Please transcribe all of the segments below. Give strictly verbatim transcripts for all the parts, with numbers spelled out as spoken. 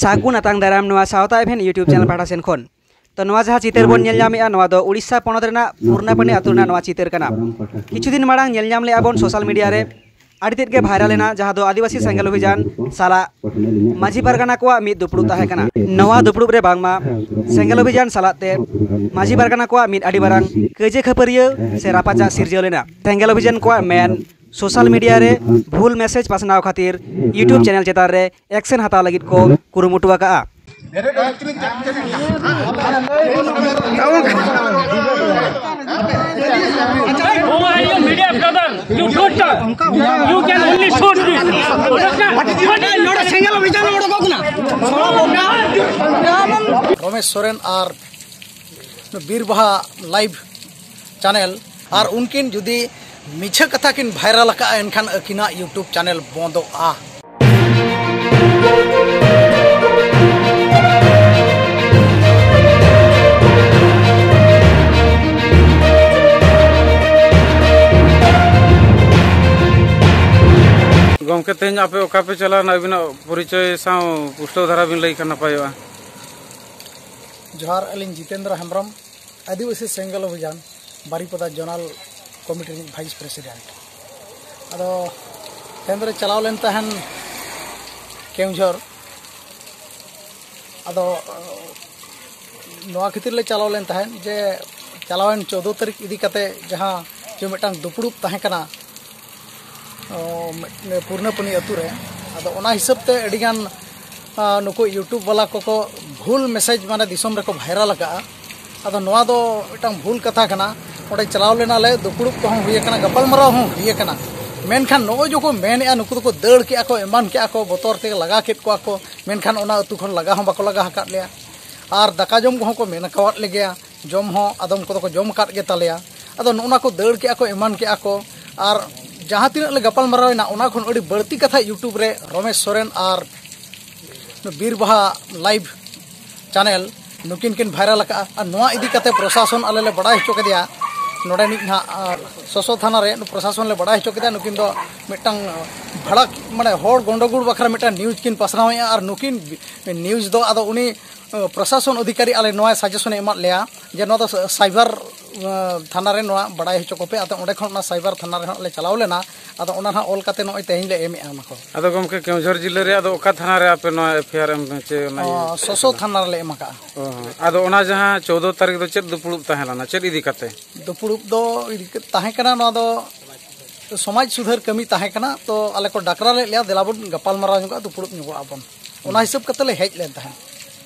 ᱥᱟᱹᱜᱩᱱ ᱟᱛᱟᱝ ᱫᱟᱨᱟᱢ ᱱᱚᱣᱟ ᱥᱟᱶᱛᱟ ᱮᱵᱷᱮᱱ YouTube ᱪᱮᱱᱮᱞ ᱯᱟᱦᱴᱟ ᱥᱮᱱ ᱠᱷᱚᱱ᱾ ᱛᱚ, ᱱᱚᱣᱟ ᱡᱟᱦᱟᱸ ᱪᱤᱛᱟᱹᱨ ᱵᱚᱱ ᱧᱮᱞ ᱧᱟᱢᱮᱫᱼᱟ, ᱱᱚᱣᱟ ᱫᱚ ᱩᱲᱤᱥᱥᱟ ᱯᱚᱱᱚᱛ ᱨᱮᱱᱟᱜ ᱯᱩᱨᱱᱟᱯᱟᱱᱤ ᱟᱹᱛᱩ ᱨᱮᱱᱟᱜ ᱱᱚᱣᱟ ᱪᱤᱛᱟᱹᱨ ᱠᱟᱱᱟ᱾ ᱠᱤᱪᱷᱩ ᱫᱤᱱ ᱢᱟᱲᱟᱝ ᱧᱮᱞ ᱧᱟᱢ ᱞᱮᱫᱼᱟ ᱵᱚᱱ ᱥᱳᱥᱟᱞ ᱢᱤᱰᱤᱭᱟ ᱨᱮ ᱟᱹᱰᱤ ᱛᱮᱫ ᱜᱮ ᱵᱷᱟᱭᱨᱟᱞ ᱮᱱᱟ, ᱡᱟᱦᱟᱸ ᱫᱚ ᱟᱹᱫᱤᱵᱟᱹᱥᱤ ᱥᱮᱸᱜᱮᱞ ᱚᱵᱷᱤᱡᱟᱱ ᱥᱟᱞᱟᱜ ᱢᱟᱹᱡᱷᱤ ᱯᱟᱨᱜᱟᱱᱟ ᱠᱚᱣᱟᱜ ᱢᱤᱫ ᱫᱩᱯᱲᱩᱵ ᱛᱟᱦᱮᱸ ᱠᱟᱱᱟ᱾ ᱱᱚᱣᱟ ᱫᱩᱯᱲᱩᱵ ᱨᱮ ᱵᱟᱝᱢᱟ ᱥᱮᱸᱜᱮᱞ ᱚᱵᱷᱤᱡᱟᱱ ᱥᱟᱞᱟᱜ ᱛᱮ ᱢᱟᱹᱡᱷᱤ ᱯᱟᱨᱜᱟᱱᱟ ᱠᱚᱣᱟᱜ ᱢᱤᱫ ᱟᱹᱰᱤ ᱢᱟᱨᱟᱝ ᱠᱟᱹᱭᱡᱟᱹ ᱠᱷᱟᱹᱯᱟᱹᱨᱤᱭᱟᱹ ᱥᱮ ᱨᱟᱯᱟᱪᱟᱜ ᱥᱤᱨᱡᱟᱹᱣ ᱞᱮᱱᱟ᱾ ᱥᱮᱸᱜᱮᱞ ᱚᱵᱷᱤᱡᱟᱱ ᱠᱚᱣᱟᱜ ᱢᱮᱱ ᱥᱳᱥᱟᱞ ᱢᱤᱰᱤᱭᱟ ᱨᱮ ᱵᱷᱩᱞ ᱢᱮᱥᱮᱡᱽ ᱯᱟᱥᱱᱟᱣ ᱠᱷᱟᱹᱛᱤᱨ YouTube ᱪᱮᱱᱮᱞ ᱪᱮᱛᱟᱱ ᱨᱮ ᱮᱠᱥᱮᱱ ᱦᱟᱛᱟᱣ ᱞᱟᱹᱜᱤᱫ ᱠᱚ ᱠᱩᱨᱩᱢᱩᱴᱩ ᱟᱠᱟᱫᱼᱟ᱾ Who are you, media brother? You good talk. You can only shoot me. Understand? ᱱᱚᱰᱮ ᱥᱮᱸᱜᱮᱞ ᱚᱵᱷᱤᱡᱟᱱ ᱚᱰᱚᱠᱚᱜ ᱠᱟᱱᱟ᱾ ᱨᱚᱢᱮᱥ ᱥᱚᱨᱮᱱ ᱟᱨ ᱵᱤᱨ ᱵᱟᱦᱟ ᱞᱟᱭᱤᱵᱷ ᱪᱮᱱᱮᱞ, ᱟᱨ ᱩᱱᱠᱤᱱ ᱡᱩᱫᱤ ᱢᱤᱪᱷᱟᱹ ᱠᱟᱛᱷᱟ ᱠᱤᱱ ᱵᱷᱟᱭᱨᱟᱞ ᱟᱠᱟᱫᱼᱟ, ᱮᱱᱠᱷᱟᱱ ᱟᱹᱠᱤᱱᱟᱜ YouTube ᱪᱮᱱᱮᱞ ᱵᱚᱱᱫᱚᱜᱼᱟ᱾ ᱜᱚᱢᱠᱮ, ᱛᱮᱦᱮᱧ ᱟᱯᱮ ᱚᱠᱟ ᱯᱮ ᱪᱟᱞᱟᱣᱱᱟ? ᱟᱹᱵᱤᱱᱟᱜ ᱯᱚᱨᱤᱪᱚᱭ ᱥᱟᱶ ᱯᱩᱥᱴᱟᱹᱣ ᱫᱷᱟᱨᱟ ᱵᱤᱱ ᱞᱟᱹᱭ ᱠᱷᱟᱱ ᱱᱟᱯᱟᱭᱚᱜᱼᱟ᱾ ᱡᱚᱦᱟᱨ, ᱟᱹᱞᱤᱧ ᱡᱤᱛᱮᱱᱫᱨᱚ ᱦᱮᱢᱵᱨᱚᱢ, ᱟᱹᱫᱤᱵᱟᱹᱥᱤ ᱥᱮᱸᱜᱮᱞ ᱚᱵᱷᱤᱡᱟᱱ ᱵᱟᱨᱤᱯᱟᱫᱟ ᱡᱳᱱᱟᱞ ᱠᱚᱢᱤᱴᱤ ᱨᱤᱱᱤᱡ ᱵᱷᱟᱭᱤᱥ ᱯᱨᱮᱥᱤᱰᱮᱱᱴ᱾ ᱟᱫᱚ ᱛᱮᱦᱮᱧ ᱫᱚᱞᱮ ᱪᱟᱞᱟᱣ ᱞᱮᱱ ᱛᱟᱦᱮᱱ ᱠᱮᱣᱡᱷᱚᱨ᱾ ᱟᱫᱚ ᱱᱚᱣᱟ ᱠᱷᱟᱹᱛᱤᱨ ᱞᱮ ᱪᱟᱞᱟᱣ ᱞᱮᱱ ᱛᱟᱦᱮᱸᱫ ᱡᱮ ᱪᱟᱞᱟᱣᱮᱱ ᱪᱳᱫᱽᱫᱳ ᱛᱟᱹᱨᱤᱠᱷ ᱤᱫᱤ ᱠᱟᱛᱮ ᱡᱟᱦᱟᱸ ᱡᱮ ᱢᱤᱫᱴᱟᱝ ᱫᱩᱯᱲᱩᱵ ᱛᱟᱦᱮᱸ ᱠᱟᱱᱟ, ᱚ, ᱯᱩᱨᱱᱟᱯᱟᱱᱤ ᱟᱹᱛᱩ ᱨᱮ᱾ ᱟᱫᱚ ᱚᱱᱟ ᱦᱤᱥᱟᱹᱵ ᱛᱮ ᱟᱹᱰᱤᱜᱟᱱ, ᱟ, ᱱᱩᱠᱩ YouTube ᱵᱟᱞᱟ ᱠᱚᱠᱚ ᱵᱷᱩᱞ ᱢᱮᱥᱮᱡᱽ ᱢᱟᱱᱮ ᱫᱤᱥᱚᱢ ᱨᱮᱠᱚ ᱵᱷᱟᱭᱨᱟᱞ ᱟᱠᱟᱫᱼᱟ᱾ ᱟᱫᱚ ᱱᱚᱣᱟ ᱫᱚ ᱢᱤᱫᱴᱟᱝ ᱵᱷᱩᱞ ᱠᱟᱛᱷᱟ ᱠᱟᱱᱟ᱾ ᱚᱸᱰᱮ ᱪᱟᱞᱟᱣ ᱞᱮᱱᱟᱞᱮ, ᱫᱩᱯᱲᱩᱵ ᱠᱚᱦᱚᱸ ᱦᱩᱭ ᱟᱠᱟᱱᱟ, ᱜᱟᱯᱟᱞᱢᱟᱨᱟᱣ ᱦᱚᱸ ᱦᱩᱭ ᱟᱠᱟᱱᱟ᱾ ᱢᱮᱱᱠᱷᱟᱱ ᱱᱚᱜᱼᱚᱭ ᱡᱮᱠᱚ ᱢᱮᱱᱮᱫᱼᱟ, ᱱᱩᱠᱩ ᱫᱚᱠᱚ ᱫᱟᱹᱲ ᱠᱮᱜᱼᱟ ᱠᱚ, ᱮᱢᱟᱱ ᱠᱮᱜᱼᱟ ᱠᱚ, ᱵᱚᱛᱚᱨ ᱛᱮ ᱞᱟᱜᱟ ᱠᱮᱫ ᱠᱚᱣᱟ ᱠᱚ, ᱢᱮᱱᱠᱷᱟᱱ ᱚᱱᱟ ᱟᱹᱛᱩ ᱠᱷᱚᱱ ᱞᱟᱜᱟ ᱦᱚᱸ ᱵᱟᱠᱚ ᱞᱟᱜᱟ ᱟᱠᱟᱫ ᱞᱮᱭᱟ᱾ ᱟᱨ ᱫᱟᱠᱟ ᱡᱚᱢ ᱠᱚᱦᱚᱸ ᱠᱚ ᱢᱮᱱ ᱟᱠᱟᱣᱟᱫ ᱞᱮᱜᱮᱭᱟ, ᱡᱚᱢ ᱦᱚᱸ ᱟᱫᱚᱢ ᱠᱚᱫᱚ ᱠᱚ ᱡᱚᱢ ᱟᱠᱟᱫ ᱜᱮ ᱛᱟᱞᱮᱭᱟ᱾ ᱟᱫᱚ ᱱᱚᱜᱼᱚ ᱱᱟ ᱠᱚ ᱫᱟᱹᱲ ᱠᱮᱜᱼᱟ ᱠᱚ, ᱮᱢᱟᱱ ᱠᱮᱜᱼᱟ ᱠᱚ᱾ ᱟᱨ ᱡᱟᱦᱟᱸ ᱛᱤᱱᱟᱹᱜ ᱞᱮ ᱜᱟᱯᱟᱞᱢᱟᱨᱟᱣ ᱮᱱᱟ, ᱚᱱᱟ ᱠᱷᱚᱱ ᱟᱹᱰᱤ ᱵᱟᱹᱲᱛᱤ ᱠᱟᱛᱷᱟ YouTube ᱨᱮ ᱨᱚᱢᱮᱥ ᱥᱚᱨᱮᱱ ᱟᱨ ᱵᱤᱨ ᱵᱟᱦᱟ ᱞᱟᱭᱤᱵᱷ ᱪᱮᱱᱮᱞ ᱱᱩᱠᱤᱱ ᱠᱤᱱ ᱵᱷᱟᱭᱨᱟᱞ ᱟᱠᱟᱫᱼᱟ᱾ ᱟᱨ ᱱᱚᱣᱟ ᱤᱫᱤ ᱠᱟᱛᱮ ᱯᱨᱚᱥᱟᱥᱚᱱ ᱟᱞᱮ ᱞᱮ ᱵᱟᱰᱟᱭ ᱦᱚᱪᱚ ᱠᱮᱫᱮᱭᱟ᱾ ᱱᱚᱰᱮᱱᱤᱡ ᱱᱟᱦᱟᱜ ᱥᱚᱥᱚ ᱛᱷᱟᱱᱟ ᱨᱮ ᱯᱨᱚᱥᱟᱥᱚᱱ ᱞᱮ ᱵᱟᱲᱟᱭ ᱦᱚᱪᱚ ᱠᱮᱫᱟ, ᱱᱩᱠᱤᱱ ᱫᱚ ᱢᱤᱫᱴᱟᱝ ᱵᱷᱟᱲᱟ, ᱢᱟᱱᱮ ᱦᱚᱲ ᱜᱚᱱᱰᱚᱜᱳᱞ ᱵᱟᱠᱷᱨᱟ ᱢᱤᱫᱴᱟᱝ ᱱᱤᱭᱩᱡᱽ ᱠᱤᱱ ᱯᱟᱥᱱᱟᱣᱮᱫᱼᱟ᱾ ᱟᱨ ᱱᱩᱠᱤᱱ ᱱᱤᱭᱩᱡᱽ ᱫᱚ ᱟᱫᱚ ᱩᱱᱤ ᱯᱨᱚᱥᱟᱥᱚᱱ ᱚᱫᱷᱤᱠᱟᱨᱤ ᱟᱞᱮ ᱱᱚᱣᱟ ᱥᱟᱡᱮᱥᱚᱱᱮ ᱮᱢᱟᱫ ᱞᱮᱭᱟ ᱡᱮ ᱱᱚᱣᱟ ᱫᱚ ᱥᱟᱭᱵᱟᱨ ᱛᱷᱟᱱᱟ ᱨᱮ ᱱᱚᱣᱟ ᱵᱟᱲᱟᱭ ᱦᱚᱪᱚ ᱠᱚᱯᱮ᱾ ᱟᱫᱚ ᱚᱸᱰᱮ ᱠᱷᱚᱱ ᱚᱱᱟ ᱥᱟᱭᱵᱟᱨ ᱛᱷᱟᱱᱟ ᱨᱮ ᱦᱟᱸᱜ ᱞᱮ ᱪᱟᱞᱟᱣ ᱞᱮᱱᱟ᱾ ᱟᱫᱚ ᱚᱱᱟ ᱦᱟᱸᱜ ᱚᱞ ᱠᱟᱛᱮ ᱱᱚᱜᱼᱚᱭ ᱛᱮᱦᱮᱧ ᱞᱮ ᱮᱢᱮᱜᱼᱟ ᱚᱱᱟ ᱠᱚ᱾ ᱟᱫᱚ ᱜᱚᱢᱠᱮ, ᱠᱮᱣᱡᱷᱚᱨ ᱡᱤᱞᱟᱹ ᱨᱮ ᱟᱫᱚ ᱚᱠᱟ ᱛᱷᱟᱱᱟ ᱨᱮ ᱟᱯᱮ ᱱᱚᱣᱟ ᱮᱯᱷ ᱟᱭ ᱟᱨ ᱮᱢ ᱪᱮ ᱚᱱᱟ ᱤᱭᱟᱹ? ᱥᱚᱥᱚ ᱛᱷᱟᱱᱟ ᱨᱮᱞᱮ ᱮᱢ ᱟᱠᱟᱜᱼᱟ᱾ ᱚ, ᱟᱫᱚ ᱚᱱᱟ ᱡᱟᱦᱟᱸ ᱪᱳᱫᱽᱫᱚ ᱛᱟᱹᱨᱤᱠᱷ ᱫᱚ ᱪᱮᱫ ᱫᱩᱯᱲᱩᱵ ᱛᱟᱦᱮᱸ ᱞᱮᱱᱟ, ᱪᱮᱫ ᱤᱫᱤ ᱠᱟᱛᱮ? ᱫᱩᱯᱲᱩᱵ ᱫᱚ ᱤᱫᱤ ᱠᱟᱛᱮ ᱛᱟᱦᱮᱸ ᱠᱟᱱᱟ, ᱱᱚᱣᱟ ᱫᱚ ᱥᱚᱢᱟᱡᱽ ᱥᱩᱫᱷᱟᱹᱨ ᱠᱟᱹᱢᱤ ᱛᱟᱦᱮᱸ ᱠᱟᱱᱟ᱾ ᱛᱚ ᱟᱞᱮ ᱠᱚ ᱰᱟᱠᱨᱟ ᱞᱮᱫ ᱞᱮᱭᱟ, ᱫᱮᱞᱟ ᱵᱚᱱ ᱜᱟᱯᱟᱞ ᱢᱟᱨᱟᱣ ᱧᱚᱜᱚᱜᱼᱟ, ᱫᱩᱯᱲᱩᱵ ᱧᱚᱜᱚᱜ ᱟᱵᱚᱱ, ᱚᱱᱟ ᱦᱤᱥᱟᱹᱵ ᱠᱟᱛᱮ ᱞᱮ ᱦᱮᱡ ᱞᱮᱱ ᱛᱟᱦᱮᱸᱫ᱾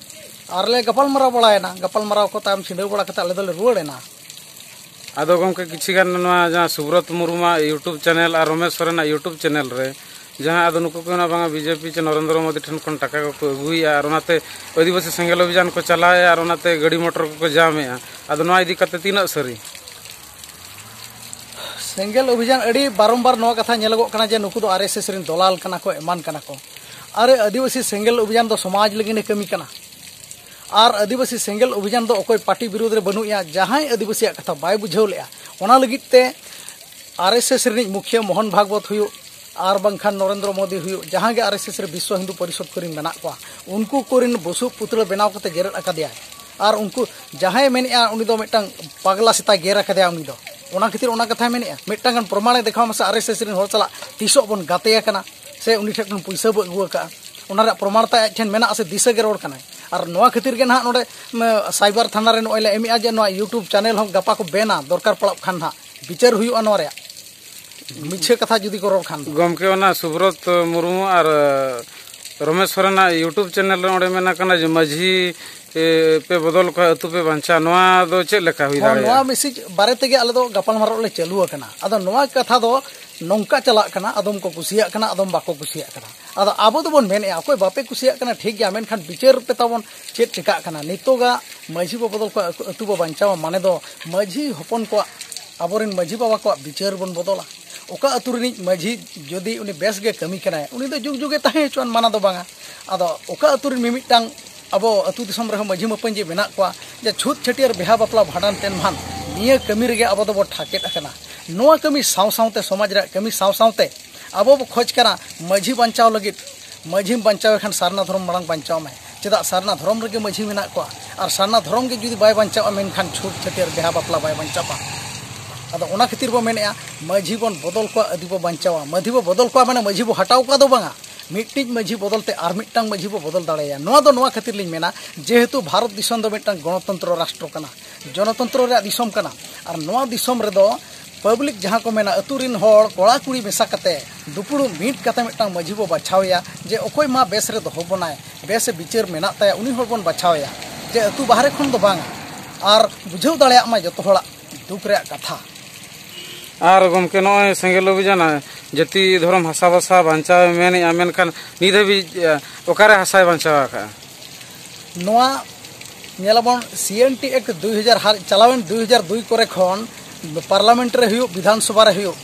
ᱟᱨ ᱞᱮ ᱜᱟᱯᱟᱞ ᱢᱟᱨᱟᱣ ᱵᱟᱲᱟᱭᱮᱱᱟ, ᱜᱟᱯᱟᱞ ᱢᱟᱨᱟᱣ ᱠᱚ ᱛᱟᱭᱚᱢ ᱪᱷᱤᱰᱟᱹᱣ ᱵᱟᱲᱟ ᱠᱟᱛᱮ ᱟᱞᱮ ᱫᱚᱞᱮ ᱨᱩᱣᱟᱹᱲ ᱮᱱᱟ᱾ ᱟᱫᱚ ᱜᱚᱢᱠᱮ, ᱠᱤᱪᱷᱤ ᱜᱟᱱ ᱱᱚᱣᱟ ᱡᱟᱦᱟᱸ ᱥᱩᱵᱨᱚᱛ ᱢᱩᱨᱢᱩᱣᱟᱜ YouTube ᱪᱮᱱᱮᱞ ᱟᱨ ᱨᱚᱢᱮᱥ ᱥᱚᱨᱮᱱᱟᱜ YouTube ᱪᱮᱱᱮᱞ ᱨᱮ ᱡᱟᱦᱟᱸ, ᱟᱫᱚ ᱱᱩᱠᱩ ᱠᱚ ᱢᱮᱱᱟ ᱵᱟᱝᱟ ᱵᱤᱡᱮᱯᱤ ᱪᱮ ᱱᱚᱨᱮᱱᱫᱨᱚ ᱢᱳᱫᱤ ᱴᱷᱮᱱ ᱠᱷᱚᱱ ᱴᱟᱠᱟ ᱠᱚᱠᱚ ᱟᱹᱜᱩᱭᱮᱫᱼᱟ ᱟᱨ ᱚᱱᱟᱛᱮ ᱟᱹᱫᱤᱵᱟᱹᱥᱤ ᱥᱮᱸᱜᱮᱞ ᱚᱵᱷᱤᱡᱟᱱ ᱠᱚ ᱪᱟᱞᱟᱣᱮᱫᱼᱟ ᱟᱨ ᱚᱱᱟᱛᱮ ᱜᱟᱹᱰᱤ ᱢᱚᱴᱚᱨ ᱠᱚᱠᱚ ᱡᱟᱢᱮᱫᱼᱟ᱾ ᱟᱫᱚ ᱱᱚᱣᱟ ᱤᱫᱤ ᱠᱟᱛᱮ ᱛᱤᱱᱟᱹᱜ ᱥᱟᱹᱨᱤ? ᱥᱮᱸᱜᱮᱞ ᱚᱵᱷᱤᱡᱟᱱ ᱟᱹᱰᱤ ᱵᱟᱨᱚᱢᱵᱟᱨ ᱱᱚᱣᱟ ᱠᱟᱛᱷᱟ ᱧᱮᱞᱚᱜᱚᱜ ᱠᱟᱱᱟ ᱡᱮ ᱱᱩᱠᱩ ᱫᱚ ᱟᱨ ᱮᱥ ᱮᱥ ᱨᱮᱱ ᱫᱚᱞᱟᱞ ᱠᱟᱱᱟ ᱠᱚ, ᱮᱢᱟᱱ ᱠᱟᱱᱟ ᱠᱚ᱾ ᱟᱨᱮ, ᱟᱹᱫᱤᱵᱟᱹᱥᱤ ᱥᱮᱸᱜᱮᱞ ᱚᱵᱷᱤᱡᱟᱱ ᱫᱚ ᱥᱚᱢᱟᱡᱽ ᱞᱟᱹᱜᱤᱫ ᱮ ᱠᱟᱹᱢᱤ ᱠᱟᱱᱟ᱾ ᱟᱨ ᱟᱹᱫᱤᱵᱟᱹᱥᱤ ᱥᱮᱸᱜᱮᱞ ᱚᱵᱷᱤᱡᱟᱱ ᱫᱚ ᱚᱠᱚᱭ ᱯᱟᱨᱴᱤ ᱵᱤᱨᱳᱫᱷ ᱨᱮ ᱵᱟᱹᱱᱩᱜ ᱮᱭᱟ, ᱡᱟᱦᱟᱸᱭ ᱟᱹᱫᱤᱵᱟᱹᱥᱤᱭᱟᱜ ᱠᱟᱛᱷᱟ ᱵᱟᱭ ᱵᱩᱡᱷᱟᱹᱣ ᱞᱮᱜᱼᱟ, ᱚᱱᱟ ᱞᱟᱹᱜᱤᱫ ᱛᱮ ᱟᱨ ᱮᱥ ᱮᱥ ᱨᱤᱱᱤᱡ ᱢᱩᱠᱷᱤᱭᱟᱹ ᱢᱳᱦᱚᱱ ᱵᱷᱟᱜᱽᱵᱚᱛ ᱦᱩᱭᱩᱜ, ᱟᱨ ᱵᱟᱝᱠᱷᱟᱱ ᱱᱚᱨᱮᱱᱫᱨᱚ ᱢᱳᱫᱤ ᱦᱩᱭᱩᱜ, ᱡᱟᱦᱟᱸ ᱜᱮ ᱟᱨ ᱮᱥ ᱮᱥ ᱨᱮ ᱵᱤᱥᱥᱚ ᱦᱤᱱᱫᱩ ᱯᱚᱨᱤᱥᱚᱫᱽ ᱠᱚᱨᱮᱱ ᱢᱮᱱᱟᱜ ᱠᱚᱣᱟ, ᱩᱱᱠᱩ ᱠᱚᱨᱮᱱ ᱵᱩᱥᱩᱵ ᱯᱩᱛᱲᱟᱹ ᱵᱮᱱᱟᱣ ᱠᱟᱛᱮ ᱡᱮᱨᱮᱫ ᱟᱠᱟᱫᱮᱭᱟᱭ᱾ ᱟᱨ ᱩᱱᱠᱩ ᱡᱟᱦᱟᱸᱭ ᱢᱮᱱᱮᱜᱼᱟ ᱩᱱᱤ ᱫᱚ ᱢᱤᱫᱴᱟᱝ ᱯᱟᱜᱽᱞᱟ ᱥᱮᱛᱟᱭ ᱜᱮᱨ ᱟᱠᱟᱫᱮᱭᱟ ᱩᱱᱤ ᱫᱚ, ᱚᱱᱟ ᱠᱷᱟᱹᱛᱤᱨ ᱚᱱᱟ ᱠᱟᱛᱷᱟᱭ ᱢᱮᱱᱮᱜᱼᱟ᱾ ᱢᱤᱫᱴᱟᱝ ᱜᱟᱱ ᱯᱨᱚᱢᱟᱬᱮ ᱫᱮᱠᱷᱟᱣ ᱢᱟᱥᱮ, ᱟᱨ ᱮᱥ ᱮᱥ ᱨᱮᱱ ᱦᱚᱲ ᱥᱟᱞᱟᱜ ᱛᱤᱥᱚᱜ ᱵᱚᱱ ᱜᱟᱛᱮ ᱟᱠᱟᱱᱟ ᱥᱮ ᱩᱱᱤ ᱴᱷᱮᱱ ᱠᱷᱚᱱ ᱯᱩᱭᱥᱟᱹ ᱵᱚ ᱟᱹᱜᱩ ᱟᱠᱟᱫᱼᱟ, ᱚᱱᱟ ᱨᱮᱭᱟᱜ ᱯᱨᱚᱢᱟᱬ ᱛᱟᱭ ᱟᱡ ᱴᱷᱮᱱ ᱢᱮᱱᱟᱜᱼᱟ ᱥᱮ ᱫᱤᱥᱟᱹ ᱜᱮ ᱨᱚᱲ ᱠᱟᱱᱟᱭ? ᱟᱨ ᱱᱚᱣᱟ ᱠᱷᱟᱹᱛᱤᱨ ᱜᱮ ᱱᱟᱦᱟᱜ ᱱᱚᱰᱮ ᱥᱟᱭᱵᱟᱨ ᱛᱷᱟᱱᱟ ᱨᱮ ᱱᱚᱜᱼᱚᱭ ᱞᱮ ᱮᱢᱮᱜᱼᱟ ᱡᱮ ᱱᱚᱣᱟ YouTube ᱪᱮᱱᱮᱞ ᱦᱚᱸ ᱜᱟᱯᱟ ᱠᱚ ᱵᱮᱱᱟ, ᱫᱚᱨᱠᱟᱨ ᱯᱟᱲᱟᱜ ᱠᱷᱟᱱ ᱱᱟᱦᱟᱜ ᱵᱤᱪᱟᱹᱨ ᱦᱩᱭᱩᱜᱼᱟ ᱱᱚᱣᱟ ᱨᱮᱭᱟᱜ᱾ ᱢᱤᱪᱷᱟᱹ ᱠᱟᱛᱷᱟ ᱡᱩᱫᱤ ᱠᱚ ᱨᱚᱲ ᱠᱷᱟᱱ ᱫᱚ᱾ ᱜᱚᱢᱠᱮ, ᱚᱱᱟ ᱥᱩᱵᱨᱚᱛ ᱢᱩᱨᱢᱩ ᱟᱨ ᱨᱚᱢᱮᱥ ᱥᱚᱨᱮᱱᱟᱜ YouTube ᱪᱮᱱᱮᱞ ᱨᱮ ᱚᱸᱰᱮ ᱢᱮᱱ ᱟᱠᱟᱱᱟ ᱡᱮ ᱢᱟᱹᱡᱷᱤ ᱮ, ᱯᱮ ᱵᱚᱫᱚᱞ ᱠᱚᱣᱟ, ᱟᱹᱛᱩ ᱯᱮ ᱵᱟᱧᱪᱟᱣᱟ, ᱱᱚᱣᱟ ᱫᱚ ᱪᱮᱫ ᱞᱮᱠᱟ ᱦᱩᱭ ᱦᱚᱸ, ᱱᱚᱣᱟ ᱫᱟᱲᱮᱭᱟᱜᱼᱟ? ᱢᱮᱥᱮᱡᱽ ᱵᱟᱨᱮ ᱛᱮᱜᱮ ᱟᱞᱮ ᱫᱚ ᱜᱟᱯᱟᱞᱢᱟᱨᱟᱣ ᱞᱮ ᱪᱟᱹᱞᱩ ᱟᱠᱟᱱᱟ᱾ ᱟᱫᱚ ᱱᱚᱣᱟ ᱠᱟᱛᱷᱟ ᱫᱚ ᱱᱚᱝᱠᱟ ᱪᱟᱞᱟᱜ ᱠᱟᱱᱟ, ᱟᱫᱚᱢ ᱠᱚ ᱠᱩᱥᱤᱭᱟᱜ ᱠᱟᱱᱟ, ᱟᱫᱚᱢ ᱵᱟᱠᱚ ᱠᱩᱥᱤᱭᱟᱜ ᱠᱟᱱᱟ᱾ ᱟᱫᱚ ᱟᱵᱚ ᱫᱚᱵᱚᱱ ᱢᱮᱱᱮᱫᱼᱟ, ᱚᱠᱚᱭ ᱵᱟᱯᱮ ᱠᱩᱥᱤᱭᱟᱜ ᱠᱟᱱᱟ ᱴᱷᱤᱠ ᱜᱮᱭᱟ, ᱢᱮᱱᱠᱷᱟᱱ ᱵᱤᱪᱟᱹᱨ ᱯᱮ ᱛᱟᱵᱚᱱ ᱪᱮᱫ ᱪᱮᱠᱟᱜ ᱠᱟᱱᱟ᱾ ᱱᱤᱛᱚᱜᱟᱜ ᱢᱟᱹᱡᱷᱤ ᱵᱚ ᱵᱚᱫᱚᱞ ᱠᱚᱣᱟ, ᱟᱹᱛᱩ ᱵᱚ ᱵᱟᱧᱪᱟᱣᱟ, ᱢᱟᱱᱮ ᱫᱚ ᱢᱟᱹᱡᱷᱤ ᱦᱚᱯᱚᱱ ᱠᱚᱣᱟᱜ, ᱟᱵᱚᱨᱮᱱ ᱢᱟᱹᱡᱷᱤ ᱵᱟᱵᱟ ᱠᱚᱣᱟᱜ ᱵᱤᱪᱟᱹᱨ ᱵᱚᱱ ᱵᱚᱫᱚᱞᱟ᱾ ᱚᱠᱟ ᱟᱹᱛᱩ ᱨᱤᱱᱤᱡ ᱢᱟᱹᱡᱷᱤ ᱡᱩᱫᱤ ᱩᱱᱤ ᱵᱮᱥ ᱜᱮ ᱠᱟᱹᱢᱤ ᱠᱟᱱᱟᱭ, ᱩᱱᱤ ᱫᱚ ᱡᱩᱜᱽ ᱡᱩᱜᱮ ᱛᱟᱦᱮᱸ ᱦᱚᱪᱚᱣᱟᱱ, ᱢᱟᱱᱟ ᱫᱚ ᱵᱟᱝᱟ᱾ ᱟᱫᱚ ᱚᱠᱟ ᱟᱹᱛᱩ ᱨᱤᱱ ᱢᱤᱢᱤᱫᱴᱟᱝ ᱟᱵᱚ ᱟᱹᱛᱩ ᱫᱤᱥᱚᱢ ᱨᱮᱦᱚᱸ ᱢᱟᱹᱡᱷᱤ ᱢᱟᱹᱯᱟᱹᱧᱡᱤ ᱢᱮᱱᱟᱜ ᱠᱚᱣᱟ ᱡᱮ ᱪᱷᱩᱛ ᱪᱷᱟᱹᱴᱭᱟᱹᱨ ᱵᱤᱦᱟ ᱵᱟᱯᱞᱟ ᱵᱷᱟᱸᱰᱟᱱ ᱛᱮᱱ ᱢᱟᱱ ᱱᱤᱭᱟᱹ ᱠᱟᱹᱢᱤ ᱨᱮᱜᱮ ᱟᱵᱚ ᱫᱚᱵᱚ ᱴᱷᱟᱠᱮᱫ ᱟᱠᱟᱱᱟ᱾ ᱱᱚᱣᱟ ᱠᱟᱹᱢᱤ ᱥᱟᱶ ᱥᱟᱶᱛᱮ, ᱥᱚᱢᱟᱡᱽ ᱨᱮᱭᱟᱜ ᱠᱟᱹᱢᱤ ᱥᱟᱶ ᱥᱟᱶᱛᱮ ᱟᱵᱚ ᱵᱚ ᱠᱷᱚᱡᱽ ᱠᱟᱱᱟ ᱢᱟᱹᱡᱷᱤ ᱵᱟᱧᱪᱟᱣ ᱞᱟᱹᱜᱤᱫ, ᱢᱟᱹᱡᱷᱤᱢ ᱵᱟᱧᱪᱟᱣᱮ ᱠᱷᱟᱱ ᱥᱟᱨᱱᱟ ᱫᱷᱚᱨᱚᱢ ᱢᱟᱲᱟᱝ ᱵᱟᱧᱪᱟᱣ ᱢᱮ᱾ ᱪᱮᱫᱟᱜ, ᱥᱟᱨᱱᱟ ᱫᱷᱚᱨᱚᱢ ᱨᱮᱜᱮ ᱢᱟᱹᱡᱷᱤ ᱢᱮᱱᱟᱜ ᱠᱚᱣᱟ᱾ ᱟᱨ ᱥᱟᱨᱱᱟ ᱫᱷᱚᱨᱚᱢ ᱜᱮ ᱡᱩᱫᱤ ᱵᱟᱭ ᱵᱟᱧᱪᱟᱣᱟ, ᱢᱮᱱᱠᱷᱟᱱ ᱪᱷᱩᱛ ᱪᱷᱟᱹᱴᱭᱟᱹᱨ ᱵᱤᱦᱟ ᱵᱟᱯᱞᱟ ᱵᱟᱭ ᱵᱟᱧᱪᱟᱣᱟ᱾ ᱟᱫᱚ ᱚᱱᱟ ᱠᱷᱟᱹᱛᱤᱨ ᱵᱚ ᱢᱮᱱᱮᱫᱼᱟ, ᱢᱟᱹᱡᱷᱤ ᱵᱚᱱ ᱵᱚᱫᱚᱞ ᱠᱚᱣᱟ, ᱟᱹᱫᱤ ᱵᱚ ᱵᱟᱧᱪᱟᱣᱟ᱾ ᱢᱟᱹᱡᱷᱤ ᱵᱚ ᱵᱚᱫᱚᱞ ᱠᱚᱣᱟ ᱢᱟᱱᱮ ᱢᱟᱹᱡᱷᱤ ᱵᱚ ᱦᱟᱴᱟᱣ ᱠᱚᱣᱟ ᱫᱚ ᱵᱟᱝᱟ, ᱢᱤᱫᱴᱤᱡ ᱢᱟᱹᱡᱷᱤ ᱵᱚᱫᱚᱞ ᱛᱮ ᱟᱨ ᱢᱤᱫᱴᱟᱝ ᱢᱟᱹᱡᱷᱤ ᱵᱚ ᱵᱚᱫᱚᱞ ᱫᱟᱲᱮᱭᱟᱭᱟ᱾ ᱱᱚᱣᱟ ᱫᱚ ᱱᱚᱣᱟ ᱠᱷᱟᱹᱛᱤᱨ ᱞᱤᱧ ᱢᱮᱱᱟ, ᱡᱮᱦᱮᱛᱩ ᱵᱷᱟᱨᱚᱛ ᱫᱤᱥᱚᱢ ᱫᱚ ᱢᱤᱫᱴᱟᱝ ᱜᱚᱱᱚᱛᱚᱱᱛᱨᱚ ᱨᱟᱥᱴᱨᱚ ᱠᱟᱱᱟ, ᱜᱚᱱᱚᱛᱚᱱᱛᱨᱚ ᱨᱮᱭᱟᱜ ᱫᱤᱥᱚᱢ ᱠᱟᱱᱟ᱾ ᱟᱨ ᱱᱚᱣᱟ ᱫᱤᱥᱚᱢ ᱨᱮᱫᱚ ᱯᱟᱵᱽᱞᱤᱠ ᱡᱟᱦᱟᱸ ᱠᱚ ᱢᱮᱱᱟ, ᱟᱹᱛᱩ ᱨᱤᱱ ᱦᱚᱲ ᱠᱚᱲᱟ ᱠᱩᱲᱤ ᱢᱮᱥᱟ ᱠᱟᱛᱮ ᱫᱩᱯᱲᱩᱵ ᱢᱤᱫ ᱠᱟᱛᱮ ᱢᱤᱫᱴᱟᱝ ᱢᱟᱹᱡᱷᱤ ᱵᱚ ᱵᱟᱪᱷᱟᱣᱮᱭᱟ, ᱡᱮ ᱚᱠᱚᱭ ᱢᱟ ᱵᱮᱥ ᱨᱮ ᱫᱚᱦᱚ ᱵᱚᱱᱟᱭ, ᱵᱮᱥ ᱵᱤᱪᱟᱹᱨ ᱢᱮᱱᱟᱜ ᱛᱟᱭᱟ, ᱩᱱᱤ ᱦᱚᱲ ᱵᱚᱱ ᱵᱟᱪᱷᱟᱣᱮᱭᱟ, ᱡᱮ ᱟᱹᱛᱩ ᱵᱟᱦᱨᱮ ᱠᱷᱚᱱ ᱫᱚ ᱵᱟᱝᱟ, ᱟᱨ ᱵᱩᱡᱷᱟᱹᱣ ᱫᱟᱲᱮᱭᱟᱜ ᱢᱟ ᱡᱚᱛᱚ ᱦᱚᱲᱟᱜ ᱫᱩᱠ ᱨᱮᱭᱟᱜ ᱠᱟᱛᱷᱟ᱾ ᱟᱨ ᱜᱚᱢᱠᱮ, ᱱᱚᱜᱼᱚᱭ ᱥᱮᱸᱜᱮᱞ ᱚᱵᱷᱤᱡᱟᱱ ᱡᱟᱹᱛᱤ ᱫᱷᱚᱨᱚᱢ ᱦᱟᱥᱟ ᱵᱷᱟᱥᱟ ᱵᱟᱧᱪᱟᱣᱮ ᱢᱮᱱᱮᱫᱼᱟ, ᱢᱮᱱᱠᱷᱟᱱ ᱱᱤᱛ ᱦᱟᱹᱵᱤᱡ, ᱮ, ᱚᱠᱟᱨᱮ ᱦᱟᱥᱟᱭ ᱵᱟᱧᱪᱟᱣ ᱟᱠᱟᱫᱼᱟ? ᱱᱚᱣᱟ ᱧᱮᱞᱟᱵᱚᱱ, ᱥᱤ ᱮᱱ ᱴᱤ ᱮᱠᱴ ᱫᱩᱭ ᱦᱟᱡᱟᱨ ᱦᱟᱨ-, ᱪᱟᱞᱟᱣᱮᱱ ᱫᱩᱭ ᱦᱟᱡᱟᱨ ᱫᱩᱭ ᱠᱚᱨᱮ ᱠᱷᱚᱱ ᱯᱟᱨᱞᱟᱢᱮᱱᱴ ᱨᱮ ᱦᱩᱭᱩᱜ, ᱵᱤᱫᱷᱟᱱ ᱥᱚᱵᱷᱟ ᱨᱮ ᱦᱩᱭᱩᱜ,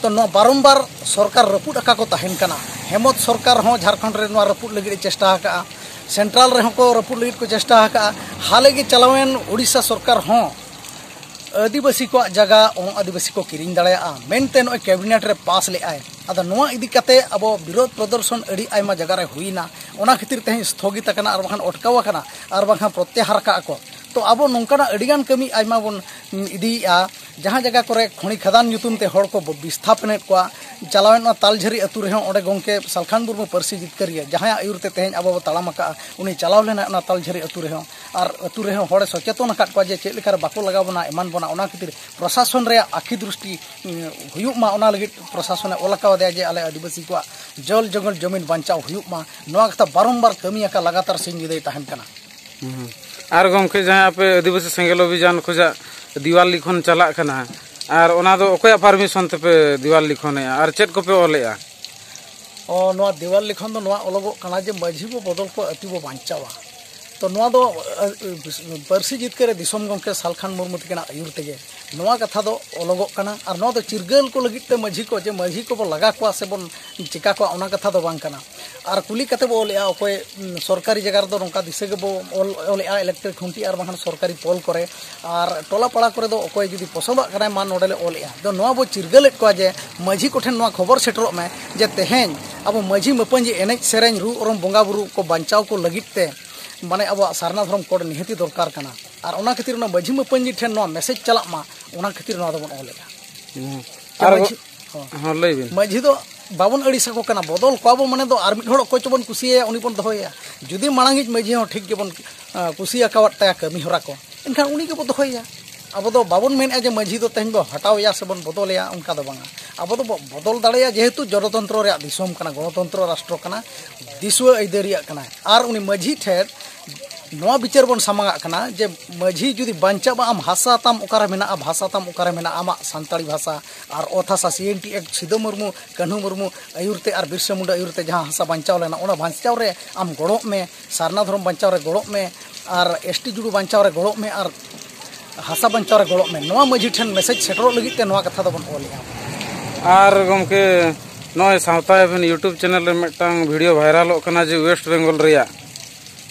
ᱛᱚ ᱱᱚᱣᱟ ᱵᱟᱨᱚᱢᱵᱟᱨ ᱥᱚᱨᱠᱟᱨ ᱨᱟᱹᱯᱩᱫ ᱟᱠᱟ ᱠᱚ ᱛᱟᱦᱮᱱ ᱠᱟᱱᱟ᱾ ᱦᱮᱢᱚᱛ ᱥᱚᱨᱠᱟᱨ ᱦᱚᱸ ᱡᱷᱟᱲᱠᱷᱚᱸᱰ ᱨᱮ ᱱᱚᱣᱟ ᱨᱟᱹᱯᱩᱫ ᱞᱟᱹᱜᱤᱫ ᱮ ᱪᱮᱥᱴᱟ ᱟᱠᱟᱫᱼᱟ, ᱥᱮᱱᱴᱨᱟᱞ ᱨᱮᱦᱚᱸ ᱠᱚ ᱨᱟᱹᱯᱩᱫ ᱞᱟᱹᱜᱤᱫ ᱠᱚ ᱪᱮᱥᱴᱟ ᱟᱠᱟᱫᱼᱟ᱾ ᱦᱟᱞᱮ ᱜᱮ ᱪᱟᱞᱟᱣᱮᱱ ᱳᱰᱤᱥᱟ ᱥᱚᱨᱠᱟᱨ ᱦᱚᱸ ᱟᱹᱫᱤᱵᱟᱹᱥᱤ ᱠᱚᱣᱟᱜ ᱡᱟᱭᱜᱟ ᱚᱱ ᱟᱹᱫᱤᱵᱟᱹᱥᱤ ᱠᱚ ᱠᱤᱨᱤᱧ ᱫᱟᱲᱮᱭᱟᱜᱼᱟ ᱢᱮᱱᱛᱮ ᱱᱚᱜᱼᱚᱭ ᱠᱮᱵᱤᱱᱮᱴ ᱨᱮ ᱯᱟᱥ ᱞᱮᱫᱼᱟᱭ᱾ ᱟᱫᱚ ᱱᱚᱣᱟ ᱤᱫᱤ ᱠᱟᱛᱮ ᱟᱵᱚ ᱵᱤᱨᱳᱫᱷ ᱯᱨᱚᱫᱚᱨᱥᱚᱱ ᱟᱹᱰᱤ ᱟᱭᱢᱟ ᱡᱟᱭᱜᱟ ᱨᱮ ᱦᱩᱭᱱᱟ, ᱚᱱᱟ ᱠᱷᱟᱹᱛᱤᱨ ᱛᱮᱦᱮᱧ ᱥᱛᱷᱚᱜᱤᱛ ᱟᱠᱟᱱᱟ, ᱟᱨ ᱵᱟᱝᱠᱷᱟᱱ ᱚᱴᱠᱟᱣ ᱟᱠᱟᱱᱟ, ᱟᱨ ᱵᱟᱝᱠᱷᱟᱱ ᱯᱨᱚᱛᱭᱟᱦᱟᱨ ᱠᱟᱜᱼᱟ ᱠᱚ᱾ ᱛᱚ ᱟᱵᱚ ᱱᱚᱝᱠᱟᱱᱟᱜ ᱟᱹᱰᱤᱜᱟᱱ ᱠᱟᱹᱢᱤ ᱟᱭᱢᱟ ᱵᱚᱱ ᱤᱫᱤᱭᱮᱫᱼᱟ, ᱡᱟᱦᱟᱸ ᱡᱟᱭᱜᱟ ᱠᱚᱨᱮ ᱠᱷᱚᱱᱤ ᱠᱷᱟᱫᱟᱱ ᱧᱩᱛᱩᱢ ᱛᱮ ᱦᱚᱲ ᱠᱚ ᱵᱤᱥᱛᱷᱟᱯᱚᱱᱮᱫ ᱠᱚᱣᱟ᱾ ᱪᱟᱞᱟᱣᱮᱱ ᱱᱚᱣᱟ ᱛᱟᱞᱡᱷᱟᱹᱨᱤ ᱟᱹᱛᱩ ᱨᱮᱦᱚᱸ ᱚᱸᱰᱮ ᱜᱚᱢᱠᱮ ᱥᱟᱞᱠᱷᱟᱱ ᱢᱩᱨᱢᱩ ᱯᱟᱹᱨᱥᱤ ᱡᱤᱛᱠᱟᱹᱨᱤᱭᱟᱹ, ᱡᱟᱦᱟᱸᱭᱟᱜ ᱟᱹᱭᱩᱨ ᱛᱮ ᱛᱮᱦᱮᱧ ᱟᱵᱚ ᱵᱚ ᱛᱟᱲᱟᱢ ᱟᱠᱟᱫᱼᱟ, ᱩᱱᱤ ᱪᱟᱞᱟᱣ ᱞᱮᱱᱟ ᱚᱱᱟ ᱛᱟᱞᱡᱷᱟᱹᱨᱤ ᱟᱹᱛᱩ ᱨᱮᱦᱚᱸ᱾ ᱟᱨ ᱟᱹᱛᱩ ᱨᱮᱦᱚᱸ ᱦᱚᱲᱮ ᱥᱚᱪᱮᱛᱚᱱ ᱟᱠᱟᱫ ᱠᱚᱣᱟ ᱡᱮ ᱪᱮᱫ ᱞᱮᱠᱟᱨᱮ ᱵᱟᱠᱚ ᱞᱟᱜᱟᱣ ᱵᱚᱱᱟ, ᱮᱢᱟᱱ ᱵᱚᱱᱟ᱾ ᱚᱱᱟ ᱠᱷᱟᱹᱛᱤᱨ ᱯᱨᱚᱥᱟᱥᱚᱱ ᱨᱮᱭᱟᱜ ᱟᱹᱠᱷᱤ ᱫᱨᱤᱥᱴᱤ, ᱩᱸ, ᱦᱩᱭᱩᱜ ᱢᱟ, ᱚᱱᱟ ᱞᱟᱹᱜᱤᱫ ᱯᱨᱚᱥᱟᱥᱚᱱᱮ ᱚᱞ ᱟᱠᱟᱣᱟᱫᱮᱭᱟ ᱡᱮ ᱟᱞᱮ ᱟᱹᱫᱤᱵᱟᱹᱥᱤ ᱠᱚᱣᱟᱜ ᱡᱚᱞ ᱡᱚᱝᱜᱚᱞ ᱡᱚᱢᱤᱱ ᱵᱟᱧᱪᱟᱣ ᱦᱩᱭᱩᱜ ᱢᱟ᱾ ᱱᱚᱣᱟ ᱠᱟᱛᱷᱟ ᱵᱟᱨᱚᱢᱵᱟᱨ ᱠᱟᱹᱢᱤ ᱟᱠᱟ ᱞᱟᱜᱟᱛᱟᱨ ᱥᱤᱧ ᱧᱤᱫᱟᱹᱭ ᱛᱟᱦᱮᱱ ᱠᱟᱱᱟ᱾ ᱦᱩᱸ᱾ ᱟᱨ ᱜᱚᱢᱠᱮ, ᱡᱟᱦᱟᱸ ᱟᱯᱮ ᱟᱹᱫᱤᱵᱟᱹᱥᱤ ᱥᱮᱸᱜᱮᱞ ᱚᱵᱷᱤᱡᱟᱱ ᱠᱷᱚᱱᱟᱜ ᱫᱤᱣᱟᱞ ᱞᱤᱠᱷᱚᱱ ᱪᱟᱞᱟᱜ ᱠᱟᱱᱟ, ᱟᱨ ᱚᱱᱟ ᱫᱚ ᱚᱠᱚᱭᱟᱜ ᱯᱟᱨᱢᱤᱥᱚᱱ ᱛᱮᱯᱮ ᱫᱤᱣᱟᱞ ᱞᱤᱠᱷᱚᱱᱮᱜᱼᱟ ᱟᱨ ᱪᱮᱫ ᱠᱚᱯᱮ ᱚᱞᱮᱜᱼᱟ? ᱚ, ᱱᱚᱣᱟ ᱫᱤᱣᱟᱞ ᱞᱤᱠᱷᱚᱱ ᱫᱚ ᱱᱚᱣᱟ ᱚᱞᱚᱜᱚᱜ ᱠᱟᱱᱟ ᱡᱮ ᱢᱟᱹᱡᱷᱤ ᱵᱚ ᱵᱚᱫᱚᱞ ᱠᱚᱣᱟ, ᱟᱹᱛᱩ ᱵᱚ ᱵᱟᱧᱪᱟᱣᱟ᱾ ᱛᱚ ᱱᱚᱣᱟ ᱫᱚ ᱟᱹ, ᱟᱹ, ᱯᱟᱹᱨᱥᱤ ᱡᱤᱛᱠᱟᱹᱨ ᱨᱮ ᱫᱤᱥᱚᱢ ᱜᱚᱢᱠᱮ ᱥᱟᱞᱠᱷᱟᱱ ᱢᱩᱨᱢᱩ ᱛᱤᱠᱤᱱᱟᱜ ᱟᱹᱭᱩᱨ ᱛᱮᱜᱮ ᱱᱚᱣᱟ ᱠᱟᱛᱷᱟ ᱫᱚ ᱚᱞᱚᱜᱚᱜ ᱠᱟᱱᱟ᱾ ᱟᱨ ᱱᱚᱣᱟ ᱫᱚ ᱪᱤᱨᱜᱟᱹᱞ ᱠᱚ ᱞᱟᱹᱜᱤᱫ ᱛᱮ ᱢᱟᱹᱡᱷᱤ ᱠᱚ, ᱡᱮ ᱢᱟᱹᱡᱷᱤ ᱠᱚᱵᱚ ᱞᱟᱜᱟ ᱠᱚᱣᱟ ᱥᱮᱵᱚᱱ ᱪᱤᱠᱟ ᱠᱚᱣᱟ, ᱚᱱᱟ ᱠᱟᱛᱷᱟ ᱫᱚ ᱵᱟᱝ ᱠᱟᱱᱟ᱾ ᱟᱨ ᱠᱩᱞᱤ ᱠᱟᱛᱮ ᱵᱚ ᱚᱞᱮᱜᱼᱟ, ᱚᱠᱚᱭ ᱩᱸ, ᱥᱚᱨᱠᱟᱨᱤ ᱡᱟᱭᱜᱟ ᱨᱮᱫᱚ ᱱᱚᱝᱠᱟ ᱫᱤᱥᱟᱹ ᱜᱮᱵᱚ ᱚᱞ ᱚᱞᱮᱜᱼᱟ, ᱤᱞᱮᱠᱴᱨᱤᱠ ᱠᱷᱩᱱᱴᱤ ᱟᱨ ᱵᱟᱝᱠᱷᱟᱱ ᱥᱚᱨᱠᱟᱨᱤ ᱯᱳᱞ ᱠᱚᱨᱮ᱾ ᱟᱨ ᱴᱚᱞᱟ ᱯᱟᱲᱟ ᱠᱚᱨᱮ ᱫᱚ ᱚᱠᱚᱭ ᱡᱩᱫᱤ ᱯᱚᱥᱚᱸᱫᱟᱜ ᱠᱟᱱᱟᱭ, ᱢᱟ ᱱᱚᱰᱮ ᱞᱮ ᱚᱞᱮᱜᱼᱟ᱾ ᱫᱚ ᱱᱚᱣᱟ ᱵᱚ ᱪᱤᱨᱜᱟᱹᱞᱮᱫ ᱠᱚᱣᱟ ᱡᱮ ᱢᱟᱹᱡᱷᱤ ᱠᱚᱴᱷᱮᱱ ᱱᱚᱣᱟ ᱠᱷᱚᱵᱚᱨ ᱥᱮᱴᱮᱨᱚᱜ ᱢᱮ ᱡᱮ ᱛᱮᱦᱮᱧ ᱟᱵᱚ ᱢᱟᱹᱡᱷᱤ ᱢᱟᱹᱯᱟᱹᱧᱡᱤ ᱮᱱᱮᱡ ᱥᱮᱨᱮᱧ ᱨᱩ ᱚᱨᱚᱝ ᱵᱚᱸᱜᱟ ᱵᱩᱨᱩ ᱠᱚ ᱵᱟᱧᱪᱟᱣ ᱠᱚ ᱞᱟᱹᱜᱤᱫ ᱛᱮ ᱢᱟᱱᱮ ᱟᱵᱚᱣᱟᱜ ᱥᱟᱨᱱᱟ ᱫᱷᱚᱨᱚᱢ ᱠᱳᱰ ᱱᱤᱦᱟᱹᱛᱤ ᱫᱚᱨᱠᱟᱨ ᱠᱟᱱᱟ᱾ ᱟᱨ ᱚᱱᱟ ᱠᱷᱟᱹᱛᱤᱨ ᱚᱱᱟ ᱢᱟᱹᱡᱷᱤ ᱢᱟᱹᱯᱟᱹᱧᱡᱤ ᱴᱷᱮᱱ ᱱᱚᱣᱟ ᱢᱮᱥᱮᱡᱽ ᱪᱟᱞᱟᱜ ᱢᱟ, ᱚᱱᱟ ᱠᱷᱟᱹᱛᱤᱨ ᱱᱚᱣᱟ ᱫᱚᱵᱚᱱ ᱚᱞᱮᱜᱼᱟ᱾ ᱦᱮᱸ᱾ ᱟᱨ ᱢᱟᱹᱡᱷᱤ ᱦᱚᱸ᱾ ᱦᱚᱸ, ᱞᱟᱹᱭ ᱵᱤᱱ᱾ ᱢᱟᱹᱡᱷᱤ ᱫᱚ ᱵᱟᱵᱚᱱ ᱟᱹᱲᱤᱥ ᱟᱠᱚ ᱠᱟᱱᱟ, ᱵᱚᱫᱚᱞ ᱠᱚᱣᱟ ᱵᱚ, ᱢᱟᱱᱮ ᱫᱚ ᱟᱨ ᱢᱤᱫ ᱦᱚᱲ ᱚᱠᱚᱭ ᱪᱚᱵᱚᱱ ᱠᱩᱥᱤᱭᱟᱭᱟ, ᱩᱱᱤ ᱵᱚᱱ ᱫᱚᱦᱚᱭᱮᱭᱟ᱾ ᱡᱩᱫᱤ ᱢᱟᱲᱟᱝᱤᱡ ᱢᱟᱹᱡᱷᱤ ᱦᱚᱸ ᱴᱷᱤᱠ ᱜᱮᱵᱚᱱ, ᱟᱸ, ᱠᱩᱥᱤ ᱟᱠᱟᱣᱟᱫ ᱛᱟᱭᱟ ᱠᱟᱹᱢᱤ ᱦᱚᱨᱟ ᱠᱚ, ᱮᱱᱠᱷᱟᱱ ᱩᱱᱤ ᱜᱮᱵᱚ ᱫᱚᱦᱚᱭᱮᱭᱟ᱾ ᱟᱵᱚ ᱫᱚ ᱵᱟᱵᱚᱱ ᱢᱮᱱᱮᱫᱼᱟ ᱡᱮ ᱢᱟᱹᱡᱷᱤ ᱫᱚ ᱛᱮᱦᱮᱧ ᱵᱚ ᱦᱟᱴᱟᱣᱮᱭᱟ ᱥᱮᱵᱚᱱ ᱵᱚᱫᱚᱞᱮᱭᱟ, ᱚᱱᱠᱟ ᱫᱚ ᱵᱟᱝᱟ᱾ ᱟᱵᱚ ᱫᱚᱵᱚ ᱵᱚᱫᱚᱞ ᱫᱟᱲᱮᱭᱟᱜᱼᱟ, ᱡᱮᱦᱮᱛᱩ ᱜᱚᱱᱚᱛᱚᱱᱛᱨᱚ ᱨᱮᱭᱟᱜ ᱫᱤᱥᱚᱢ ᱠᱟᱱᱟ, ᱜᱚᱱᱚᱛᱚᱱᱛᱨᱚ ᱨᱟᱥᱴᱨᱚ ᱠᱟᱱᱟ, ᱫᱤᱥᱩᱣᱟᱹ ᱟᱹᱭᱫᱟᱹᱨᱤᱭᱟᱜ ᱠᱟᱱᱟᱭ᱾ ᱟᱨ ᱩᱱᱤ ᱢᱟᱹᱡᱷᱤ ᱴᱷᱮᱱ ᱱᱚᱣᱟ ᱵᱤᱪᱟᱹᱨ ᱵᱚᱱ ᱥᱟᱢᱟᱝᱟᱜ ᱠᱟᱱᱟ ᱡᱮ ᱢᱟᱹᱡᱷᱤ ᱡᱩᱫᱤ ᱵᱟᱧᱪᱟᱜᱼᱟ, ᱟᱢ ᱦᱟᱥᱟ ᱛᱟᱢ ᱚᱠᱟᱨᱮ ᱢᱮᱱᱟᱜᱼᱟ, ᱵᱷᱟᱥᱟ ᱛᱟᱢ ᱚᱠᱟᱨᱮ ᱢᱮᱱᱟᱜᱼᱟ, ᱟᱢᱟᱜ ᱥᱟᱱᱛᱟᱲᱤ ᱵᱷᱟᱥᱟ ᱟᱨ ᱚᱛ ᱦᱟᱥᱟ, C N T act, Sidhu Murmu, Kanhu Murmu ᱟᱹᱭᱩᱨ ᱛᱮ ᱟᱨ ᱵᱤᱨᱥᱟ ᱢᱩᱱᱰᱟ ᱟᱹᱭᱩᱨ ᱛᱮ ᱡᱟᱦᱟᱸ ᱦᱟᱥᱟ ᱵᱟᱧᱪᱟᱣ ᱞᱮᱱᱟ, ᱚᱱᱟ ᱵᱟᱧᱪᱟᱣ ᱨᱮ ᱟᱢ ᱜᱚᱲᱚᱜ ᱢᱮ, ᱥᱟᱨᱱᱟ ᱫᱷᱚᱨᱚᱢ ᱵᱟᱧᱪᱟᱣ ᱨᱮ ᱜᱚᱲᱚᱜ ᱢᱮ, ᱟᱨ ᱮᱥ ᱴᱤ ᱡᱩᱰᱩ ᱵᱟᱧᱪᱟᱣ ᱨᱮ ᱜᱚᱲᱚᱜ ᱢᱮ, ᱟᱨ ᱦᱟᱥᱟ ᱵᱟᱧᱪᱟᱣ ᱨᱮ ᱜᱚᱲᱚᱜ ᱢᱮ᱾ ᱱᱚᱣᱟ ᱢᱟᱹᱡᱷᱤ ᱴᱷᱮᱱ ᱢᱮᱥᱮᱡᱽ ᱥᱮᱴᱮᱨᱚᱜ ᱞᱟᱹᱜᱤᱫ ᱛᱮ ᱱᱚᱣᱟ ᱠᱟᱛᱷᱟ ᱫᱚᱵᱚᱱ ᱚᱞᱮᱜᱼᱟ᱾ ᱟᱨ ᱜᱚᱢᱠᱮ, ᱱᱚᱜᱼᱚᱭ ᱥᱟᱶᱛᱟ ᱮᱵᱷᱮᱱ YouTube ᱪᱮᱱᱮᱞ ᱨᱮ ᱢᱤᱫᱴᱟᱝ ᱵᱷᱤᱰᱤᱭᱳ ᱵᱷᱟᱭᱨᱟᱞᱚᱜ ᱠᱟᱱᱟ ᱡᱮ ᱳᱭᱮᱥᱴ ᱵᱮᱝᱜᱚᱞ ᱨᱮᱭᱟᱜ,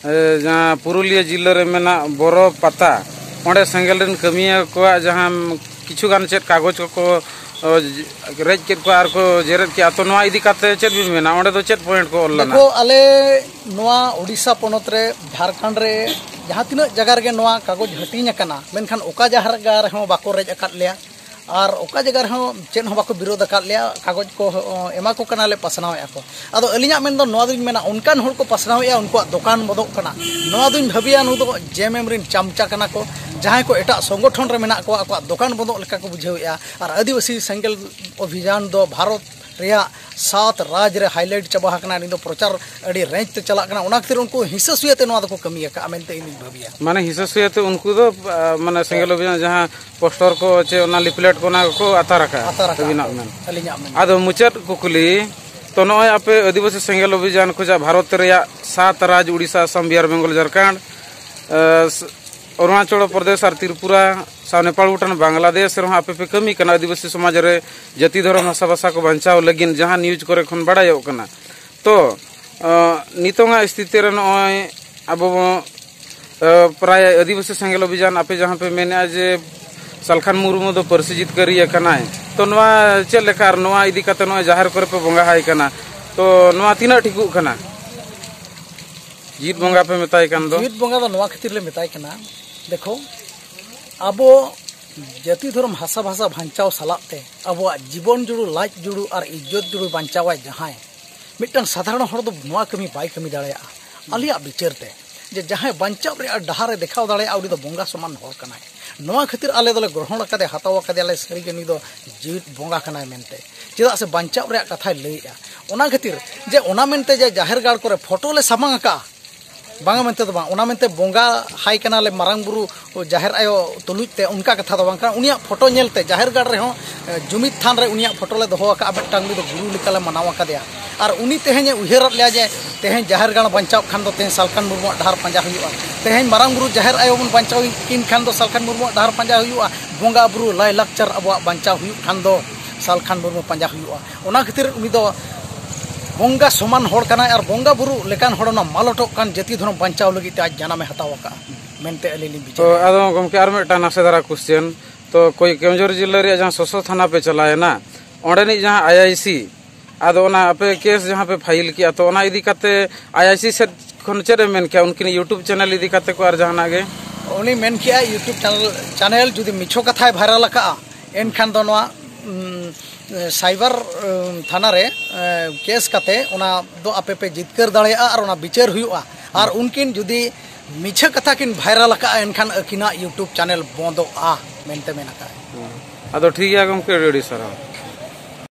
ᱮ, ᱡᱟᱦᱟᱸ ᱯᱩᱨᱩᱞᱤᱭᱟᱹ ᱡᱤᱞᱟᱹ ᱨᱮ ᱢᱮᱱᱟᱜ ᱵᱚᱨᱚ ᱯᱟᱛᱟ, ᱚᱸᱰᱮ ᱥᱮᱸᱜᱮᱞ ᱨᱮᱱ ᱠᱟᱹᱢᱤᱭᱟᱹ ᱠᱚᱣᱟᱜ ᱡᱟᱦᱟᱸ ᱠᱤᱪᱷᱩ ᱜᱟᱱ ᱪᱮᱫ ᱠᱟᱜᱚᱡᱽ ᱠᱚᱠᱚ, ᱚ, ᱨᱮᱡ ᱠᱮᱫ ᱠᱚᱣᱟ ᱟᱨ ᱠᱚ ᱡᱮᱨᱮᱫ ᱠᱮᱫᱼᱟ᱾ ᱛᱚ, ᱱᱚᱣᱟ ᱤᱫᱤ ᱠᱟᱛᱮ ᱪᱮᱫ ᱵᱤᱱ ᱢᱮᱱᱟ? ᱚᱸᱰᱮ ᱫᱚ ᱪᱮᱫ ᱯᱚᱭᱮᱱᱴ ᱠᱚ ᱚᱞ ᱞᱮᱱᱟ? ᱫᱮᱠᱷᱚ, ᱟᱞᱮ ᱱᱚᱣᱟ ᱳᱰᱤᱥᱟ ᱯᱚᱱᱚᱛ ᱨᱮ, ᱡᱷᱟᱲᱠᱷᱚᱸᱰ ᱨᱮ ᱡᱟᱦᱟᱸ ᱛᱤᱱᱟᱹᱜ ᱡᱟᱭᱜᱟ ᱨᱮᱜᱮ ᱱᱚᱣᱟ ᱠᱟᱜᱚᱡᱽ ᱦᱟᱹᱴᱤᱧ ᱟᱠᱟᱱᱟ, ᱢᱮᱱᱠᱷᱟᱱ ᱚᱠᱟ ᱡᱟᱭᱜᱟ ᱨᱮᱦᱚᱸ ᱵᱟᱠᱚ ᱨᱮᱡ ᱟᱠᱟᱫ ᱞᱮᱭᱟ᱾ ᱟᱨ ᱚᱠᱟ ᱡᱟᱭᱜᱟ ᱨᱮᱦᱚᱸ ᱪᱮᱫ ᱦᱚᱸ ᱵᱟᱠᱚ ᱵᱤᱨᱳᱫ ᱟᱠᱟᱫ ᱞᱮᱭᱟ᱾ ᱠᱟᱜᱚᱡᱽ ᱠᱚ, ᱚ, ᱮᱢᱟ ᱠᱚ ᱠᱟᱱᱟᱞᱮ, ᱯᱟᱥᱱᱟᱣᱮᱫᱼᱟ ᱠᱚ᱾ ᱟᱫᱚ ᱟᱹᱞᱤᱧᱟᱜ ᱢᱮᱱ ᱫᱚ ᱱᱚᱣᱟ ᱫᱚᱞᱤᱧ ᱢᱮᱱᱟ, ᱚᱱᱠᱟᱱ ᱦᱚᱲ ᱠᱚ ᱯᱟᱥᱱᱟᱣᱮᱫᱼᱟ, ᱩᱱᱠᱩᱣᱟᱜ ᱫᱚᱠᱟᱱ ᱵᱚᱸᱫᱚᱜ ᱠᱟᱱᱟ᱾ ᱱᱚᱣᱟ ᱫᱚᱧ ᱵᱷᱟᱹᱵᱤᱭᱟ, ᱱᱩᱠᱩ ᱫᱚ ᱡᱮ ᱮᱢ ᱮᱢ ᱨᱮᱱ ᱪᱟᱢᱪᱟ ᱠᱟᱱᱟ ᱠᱚ, ᱡᱟᱦᱟᱸᱭ ᱠᱚ ᱮᱴᱟᱜ ᱥᱚᱝᱜᱚᱴᱷᱚᱱ ᱨᱮ ᱢᱮᱱᱟᱜ ᱠᱚᱣᱟ, ᱟᱠᱚᱣᱟᱜ ᱫᱚᱠᱟᱱ ᱵᱚᱸᱫᱚᱜ ᱞᱮᱠᱟ ᱠᱚ ᱵᱩᱡᱷᱟᱹᱣᱮᱫᱼᱟ᱾ ᱟᱨ ᱟᱹᱫᱤᱵᱟᱹᱥᱤ ᱥᱮᱸᱜᱮᱞ ᱚᱵᱷᱤᱡᱟᱱ ᱫᱚ ᱵᱷᱟᱨᱚᱛ ᱨᱮᱭᱟᱜ ᱥᱟᱛ ᱨᱟᱡᱽ ᱨᱮ ᱦᱟᱭᱞᱟᱭᱤᱴ ᱪᱟᱵᱟ ᱟᱠᱟᱱᱟ᱾ ᱱᱤᱭᱟᱹ ᱫᱚ ᱯᱨᱚᱪᱟᱨ ᱟᱹᱰᱤ ᱨᱮᱸᱡᱽ ᱛᱮ ᱪᱟᱞᱟᱜ ᱠᱟᱱᱟ᱾ ᱚᱱᱟ ᱠᱷᱟᱹᱛᱤᱨ ᱩᱱᱠᱩ ᱦᱤᱸᱥᱟᱹ ᱥᱩᱭᱟᱹ ᱛᱮ ᱱᱚᱣᱟ ᱫᱚᱠᱚ ᱠᱟᱹᱢᱤ ᱟᱠᱟᱫᱼᱟ ᱢᱮᱱᱛᱮ ᱤᱧ ᱫᱩᱧ ᱵᱷᱟᱹᱵᱤᱭᱟ᱾ ᱢᱟᱱᱮ ᱦᱤᱸᱥᱟᱹ ᱥᱩᱭᱟᱹ ᱛᱮ ᱩᱱᱠᱩ ᱫᱚ, ᱟ, ᱢᱟᱱᱮ ᱥᱮᱸᱜᱮᱞ ᱚᱵᱷᱤᱡᱟᱱ ᱡᱟᱦᱟᱸ ᱯᱳᱥᱴᱚᱨ ᱠᱚ ᱪᱮ ᱚᱱᱟ ᱞᱤᱯᱷᱞᱮᱴ ᱠᱚ, ᱚᱱᱟ ᱠᱚᱠᱚ ᱟᱛᱟᱨ ᱟᱠᱟᱫᱼᱟ᱾ ᱟᱛᱟᱨ ᱟᱠᱟᱫᱼᱟ ᱟᱹᱵᱤᱱᱟᱜ ᱠᱚ᱾ ᱢᱮᱱ᱾ ᱟᱹᱞᱤᱧᱟᱜ ᱢᱮᱱ᱾ ᱟᱫᱚ ᱢᱩᱪᱟᱹᱫ ᱠᱩᱠᱞᱤ, ᱛᱚ, ᱱᱚᱜᱼᱚᱭ ᱟᱯᱮ ᱟᱹᱫᱤᱵᱟᱹᱥᱤ ᱥᱮᱸᱜᱮᱞ ᱚᱵᱷᱤᱡᱟᱱ ᱠᱷᱚᱱᱟᱜ ᱵᱷᱟᱨᱚᱛ ᱨᱮᱭᱟᱜ ᱥᱟᱛ ᱨᱟᱡᱽ, ᱩᱲᱤᱥᱥᱟ, ᱟᱥᱟᱢ, ᱵᱤᱦᱟᱨ, ᱵᱮᱝᱜᱚᱞ, ᱡᱷᱟᱲᱠᱷᱚᱸᱰ, ᱮ, ᱚᱨᱩᱬᱟᱪᱚᱞ ᱯᱨᱚᱫᱮᱥ ᱟᱨ ᱛᱨᱤᱯᱩᱨᱟ ᱥᱟᱶ ᱱᱮᱯᱟᱞ, ᱵᱷᱩᱴᱟᱱ, ᱵᱟᱝᱞᱟᱫᱮᱥ ᱨᱮᱦᱚᱸ ᱟᱯᱮ ᱯᱮ ᱠᱟᱹᱢᱤ ᱠᱟᱱᱟ ᱟᱹᱫᱤᱵᱟᱹᱥᱤ ᱥᱚᱢᱟᱡᱽ ᱨᱮ ᱡᱟᱹᱛᱤ, ᱫᱷᱚᱨᱚᱢ, ᱵᱷᱟᱥᱟ, ᱵᱷᱟᱥᱟ ᱠᱚ ᱵᱟᱧᱪᱟᱣ ᱞᱟᱹᱜᱤᱫ, ᱡᱟᱦᱟᱸ ᱱᱤᱭᱩᱡᱽ ᱠᱚᱨᱮ ᱠᱷᱚᱱ ᱵᱟᱲᱟᱭᱚᱜ ᱠᱟᱱᱟ᱾ ᱛᱚ, ᱮ, ᱱᱤᱛᱚᱝᱟᱜ ᱥᱛᱷᱤᱛᱤ ᱨᱮ ᱱᱚᱜᱼᱚᱭ ᱟᱵᱚ ᱵᱚ, ᱮ, ᱯᱨᱟᱭ ᱟᱹᱫᱤᱵᱟᱹᱥᱤ ᱥᱮᱸᱜᱮᱞ ᱚᱵᱷᱤᱡᱟᱱ ᱟᱯᱮ ᱡᱟᱦᱟᱸ ᱯᱮ ᱢᱮᱱᱮᱫᱼᱟ ᱡᱮ ᱥᱟᱞᱠᱷᱟᱱ ᱢᱩᱨᱢᱩ ᱫᱚ ᱯᱟᱹᱨᱥᱤ ᱡᱤᱛᱠᱟᱹᱨᱤᱭᱟᱹ ᱠᱟᱱᱟᱭ, ᱛᱚ, ᱱᱚᱣᱟ ᱪᱮᱫ ᱞᱮᱠᱟ ᱟᱨ ᱱᱚᱣᱟ ᱤᱫᱤ ᱠᱟᱛᱮ ᱱᱚᱜᱼᱚᱭ ᱡᱟᱦᱮᱨ ᱠᱚᱨᱮ ᱯᱮ ᱵᱚᱸᱜᱟ ᱟᱭ ᱠᱟᱱᱟ, ᱛᱚ, ᱱᱚᱣᱟ ᱛᱤᱱᱟᱹᱜ ᱴᱷᱤᱠᱚᱜ ᱠᱟᱱᱟ? ᱡᱤᱣᱤᱫ ᱵᱚᱸᱜᱟ ᱯᱮ ᱢᱮᱛᱟᱭ ᱠᱟᱱ ᱫᱚ᱾ ᱡᱤᱣᱤᱫ ᱵᱚᱸᱜᱟ ᱫᱚ ᱱᱚᱣᱟ ᱠᱷᱟᱹᱛᱤᱨ ᱞᱮ ᱢᱮᱛᱟᱭ ᱠᱟᱱᱟ, ᱫᱮᱠᱷᱚ, ᱟᱵᱚ ᱡᱟᱹᱛᱤ, ᱫᱷᱚᱨᱚᱢ, ᱦᱟᱥᱟ ᱵᱷᱟᱥᱟ ᱵᱟᱧᱪᱟᱣ ᱥᱟᱞᱟᱜ ᱛᱮ ᱟᱵᱚᱣᱟᱜ ᱡᱤᱵᱚᱱ ᱡᱩᱲᱩ, ᱞᱟᱡ ᱡᱩᱲᱩ ᱟᱨ ᱤᱡᱽᱡᱚᱛ ᱡᱩᱲᱩ ᱵᱟᱧᱪᱟᱣᱟᱭ ᱡᱟᱦᱟᱸᱭ, ᱢᱤᱫᱴᱟᱝ ᱥᱟᱫᱷᱟᱨᱚᱱ ᱦᱚᱲ ᱫᱚ ᱱᱚᱣᱟ ᱠᱟᱹᱢᱤ ᱵᱟᱭ ᱠᱟᱹᱢᱤ ᱫᱟᱲᱮᱭᱟᱜᱼᱟ᱾ ᱟᱞᱮᱭᱟᱜ ᱵᱤᱪᱟᱹᱨ ᱛᱮ, ᱡᱮ ᱡᱟᱦᱟᱸᱭ ᱵᱟᱧᱪᱟᱣ ᱨᱮᱭᱟᱜ ᱰᱟᱦᱟᱨᱮ ᱫᱮᱠᱷᱟᱣ ᱫᱟᱲᱮᱭᱟᱜᱼᱟ, ᱩᱱᱤ ᱫᱚ ᱵᱚᱸᱜᱟ ᱥᱚᱢᱟᱱ ᱦᱚᱲ ᱠᱟᱱᱟᱭ᱾ ᱱᱚᱣᱟ ᱠᱷᱟᱹᱛᱤᱨ ᱟᱞᱮ ᱫᱚᱞᱮ ᱜᱨᱚᱦᱚᱬ ᱟᱠᱟᱫᱮᱭᱟ, ᱦᱟᱛᱟᱣ ᱟᱠᱟᱫᱮᱭᱟᱞᱮ, ᱥᱟᱹᱨᱤᱜᱮ ᱱᱩᱭ ᱫᱚ ᱡᱤᱣᱤᱫ ᱵᱚᱸᱜᱟ ᱠᱟᱱᱟᱭ ᱢᱮᱱᱛᱮ᱾ ᱪᱮᱫᱟᱜ ᱥᱮ ᱵᱟᱧᱪᱟᱣ ᱨᱮᱭᱟᱜ ᱠᱟᱛᱷᱟᱭ ᱞᱟᱹᱭᱮᱜᱼᱟ᱾ ᱚᱱᱟ ᱠᱷᱟᱹᱛᱤᱨ ᱡᱮ ᱚᱱᱟ ᱢᱮᱱᱛᱮ ᱡᱮ ᱡᱟᱦᱮᱨ ᱜᱟᱲ ᱠᱚᱨᱮ ᱯᱷᱳᱴᱳ ᱞᱮ ᱥᱟᱢᱟᱝ ᱟᱠᱟᱜᱼᱟ, ᱵᱟᱝᱟ ᱢᱮᱱᱛᱮ ᱫᱚ ᱵᱟᱝ, ᱚᱱᱟ ᱢᱮᱱᱛᱮ ᱵᱚᱸᱜᱟ ᱦᱟᱭ ᱠᱟᱱᱟᱞᱮ ᱢᱟᱨᱟᱝ ᱵᱩᱨᱩ ᱡᱟᱦᱮᱨ ᱟᱭᱳ ᱛᱩᱞᱩᱡ ᱛᱮ, ᱚᱱᱠᱟ ᱠᱟᱛᱷᱟ ᱫᱚ ᱵᱟᱝ ᱠᱟᱱᱟ᱾ ᱩᱱᱤᱭᱟᱜ ᱯᱷᱳᱴᱳ ᱧᱮᱞᱛᱮ ᱡᱟᱦᱮᱨ ᱜᱟᱲ ᱨᱮᱦᱚᱸ, ᱮ, ᱡᱩᱢᱤᱫ ᱛᱷᱟᱱ ᱨᱮ ᱩᱱᱤᱭᱟᱜ ᱯᱷᱳᱴᱳ ᱞᱮ ᱫᱚᱦᱚ ᱟᱠᱟᱫᱼᱟ, ᱢᱤᱫᱴᱟᱝ ᱩᱱᱤ ᱫᱚ ᱜᱩᱨᱩ ᱞᱮᱠᱟᱞᱮ ᱢᱟᱱᱟᱣ ᱟᱠᱟᱫᱮᱭᱟ᱾ ᱟᱨ ᱩᱱᱤ ᱛᱮᱦᱮᱧ ᱮ ᱩᱭᱦᱟᱹᱨᱟᱫ ᱞᱮᱭᱟ ᱡᱮ ᱛᱮᱦᱮᱧ ᱡᱟᱦᱮᱨ ᱜᱟᱲ ᱵᱟᱧᱪᱟᱣ ᱠᱷᱟᱱ ᱫᱚ ᱛᱮᱦᱮᱧ ᱥᱟᱞᱠᱷᱟᱱ ᱢᱩᱨᱢᱩᱣᱟᱜ ᱰᱟᱦᱟᱨ ᱯᱟᱸᱡᱟ ᱦᱩᱭᱩᱜᱼᱟ, ᱛᱮᱦᱮᱧ ᱢᱟᱨᱟᱝ ᱵᱩᱨᱩ ᱡᱟᱦᱮᱨ ᱟᱭᱳ ᱵᱚᱱ ᱵᱟᱧᱪᱟᱣ ᱠᱤᱱ ᱠᱷᱟᱱ ᱫᱚ ᱥᱟᱞᱠᱷᱟᱱ ᱢᱩᱨᱢᱩᱣᱟᱜ ᱰᱟᱦᱟᱨ ᱯᱟᱸᱡᱟ ᱦᱩᱭᱩᱜᱼᱟ, ᱵᱚᱸᱜᱟ ᱵᱩᱨᱩ ᱞᱟᱭᱼᱞᱟᱠᱪᱟᱨ ᱟᱵᱚᱣᱟᱜ ᱵᱟᱧᱪᱟᱣ ᱦᱩᱭᱩᱜ ᱠᱷᱟᱱ ᱫᱚ ᱥᱟᱞᱠᱷᱟᱱ ᱢᱩᱨᱢᱩ ᱯᱟᱸᱡᱟ ᱦᱩᱭᱩᱜᱼᱟ᱾ ᱚᱱᱟ ᱠᱷᱟᱹᱛᱤᱨ ᱩᱱᱤ ᱫᱚ ᱵᱚᱸᱜᱟ ᱥᱚᱢᱟᱱ ᱦᱚᱲ ᱠᱟᱱᱟᱭ ᱟᱨ ᱵᱚᱸᱜᱟ ᱵᱩᱨᱩ ᱞᱮᱠᱟᱱ ᱦᱚᱲ, ᱚᱱᱟ ᱢᱟᱞᱚᱴᱚᱜ ᱠᱟᱱ ᱡᱟᱹᱛᱤ ᱫᱷᱚᱨᱚᱢ ᱵᱟᱧᱪᱟᱣ ᱞᱟᱹᱜᱤᱫ ᱛᱮ ᱟᱡ ᱡᱟᱱᱟᱢᱮ ᱦᱟᱛᱟᱣ ᱟᱠᱟᱫᱼᱟ ᱢᱮᱱᱛᱮ ᱟᱹᱞᱤᱧ ᱞᱤᱧ ᱛᱚ, ᱵᱤᱪᱟᱹᱨᱟ᱾ ᱟᱫᱚ ᱜᱚᱢᱠᱮ, ᱟᱨ ᱢᱤᱫᱴᱟᱝ ᱱᱟᱥᱮ ᱫᱷᱟᱨᱟ ᱠᱚᱥᱪᱮᱱ᱾ ᱛᱚ, ᱠᱚᱭ-, ᱠᱮᱣᱚᱱᱡᱷᱚᱨ ᱡᱤᱞᱟᱹ ᱨᱮᱭᱟᱜ ᱡᱟᱦᱟᱸ ᱥᱚᱥᱚ ᱛᱷᱟᱱᱟ ᱯᱮ ᱪᱟᱞᱟᱣᱮᱱᱟ, ᱚᱸᱰᱮᱱᱤᱡ ᱡᱟᱦᱟᱸ ᱟᱭ ᱟᱭ ᱥᱤ, ᱟᱫᱚ ᱚᱱᱟ ᱟᱯᱮ ᱠᱮᱥ ᱡᱟᱦᱟᱸ ᱯᱮ ᱯᱷᱟᱭᱤᱞ ᱠᱮᱜᱼᱟ, ᱛᱚ, ᱚᱱᱟ ᱤᱫᱤ ᱠᱟᱛᱮ ᱟᱭ ᱟᱭ ᱥᱤ ᱥᱮᱫ ᱠᱷᱚᱱ ᱪᱮᱫ ᱮ ᱢᱮᱱ ᱠᱮᱜᱼᱟ? ᱩᱱᱠᱤᱱ YouTube ᱪᱮᱱᱮᱞ ᱤᱫᱤ ᱠᱟᱛᱮ ᱠᱚ ᱟᱨ ᱡᱟᱦᱟᱱᱟᱜ ᱜᱮ? ᱩᱱᱤ ᱢᱮᱱ ᱠᱮᱜᱼᱟ, YouTube ᱪᱮᱱᱮᱞ, ᱪᱮᱱᱮᱞ ᱡᱩᱫᱤ ᱢᱤᱪᱷᱚ ᱠᱟᱛᱷᱟᱭ ᱵᱷᱟᱭᱨᱟᱞ ᱟᱠᱟᱜᱼᱟ, ᱮᱱᱠᱷᱟᱱ ᱫᱚ ᱱᱚᱣᱟ, ᱩᱢ, ᱥᱟᱭᱵᱟᱨ, ᱩᱢ, ᱛᱷᱟᱱᱟ ᱨᱮ, ᱮ, ᱠᱮᱥ ᱠᱟᱛᱮ ᱚᱱᱟ ᱫᱚ ᱟᱯᱮ ᱯᱮ ᱡᱤᱛᱠᱟᱹᱨ ᱫᱟᱲᱮᱭᱟᱜᱼᱟ ᱟᱨ ᱚᱱᱟ ᱵᱤᱪᱟᱹᱨ ᱦᱩᱭᱩᱜᱼᱟ᱾ ᱟᱨ ᱩᱱᱠᱤᱱ ᱡᱩᱫᱤ ᱢᱤᱪᱷᱟᱹ ᱠᱟᱛᱷᱟ ᱠᱤᱱ ᱵᱷᱟᱭᱨᱟᱞ ᱟᱠᱟᱜᱼᱟ, ᱮᱱᱠᱷᱟᱱ ᱟᱹᱠᱤᱱᱟᱜ YouTube ᱪᱮᱱᱮᱞ ᱵᱚᱱᱫᱚᱜᱼᱟ ᱢᱮᱱᱛᱮ ᱢᱮᱱ ᱟᱠᱟᱫᱼᱟᱭ᱾ ᱟᱫᱚ ᱴᱷᱤᱠ ᱜᱮᱭᱟ ᱜᱚᱢᱠᱮ, ᱟᱹᱰᱤ ᱟᱹᱰᱤ ᱥᱟᱨᱦᱟᱣ᱾